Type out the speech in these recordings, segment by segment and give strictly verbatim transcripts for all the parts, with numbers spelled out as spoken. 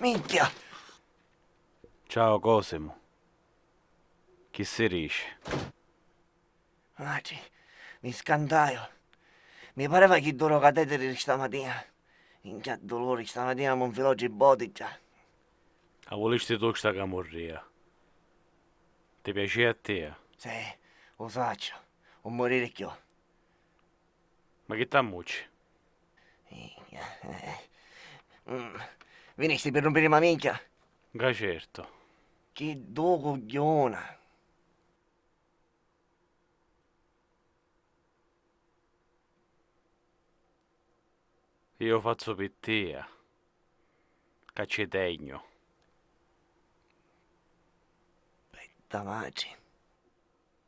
Minchia! Ciao, Cosimu. Chi si dici? Matri, mi scantaiu. Mi pareva chi duru cateteri di stamatina. Minchia duluri, stamatina mi nfilò tri boti già. A vulisti tu sta camurria? Ti piacìa a tia? Sì, u sacciu, u muriri chiù. Ma chi t'ammucci? Eh, eh, mm. Vinisti pi rumpirimi a minchia? Nca certu. Chi du cugghiuna. Io fazzu pi tia, ca ci tegnu. Betta matri.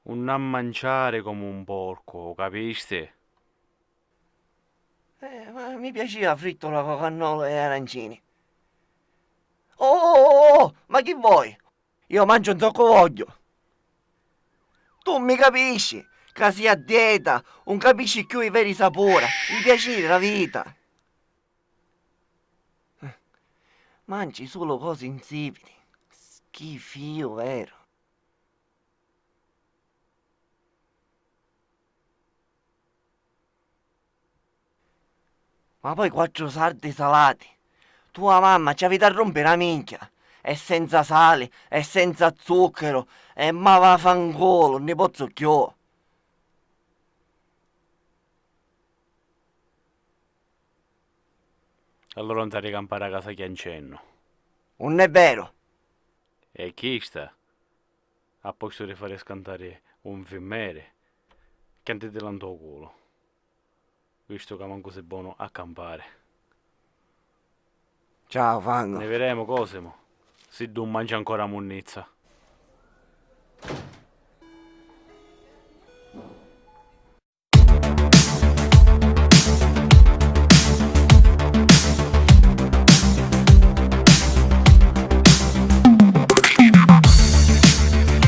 Un a manciari comu un porcu, u capisti? Eh, ma mi piacìa frittu la cocannolu e arancini. Oh, oh, oh, oh, ma chi voi? Io manciu nzoccu vogghiu. Tu mi capisci, ca si a dieta, un capisci chiù i veri sapura, i piaciri, la vita. Manci sulu cosi insipidi, schifiu veru. Ma poi quattru sardi salati. Tua mamma ci aviti a rumpiri a minchia. E senza sali, e senza zuccheru, e ma va fa nculu, ni pozzu chiù. Allura non t'ari campari a casa chiancennu. Unn'è veru. E chista, a postu di fari scantari un fimmeri, chiantitila nto culu, vistu ca mancu si bonu a campari. Ciao, fangu. Ne viremu, Cosimu, siddu un manci ancora munnizza.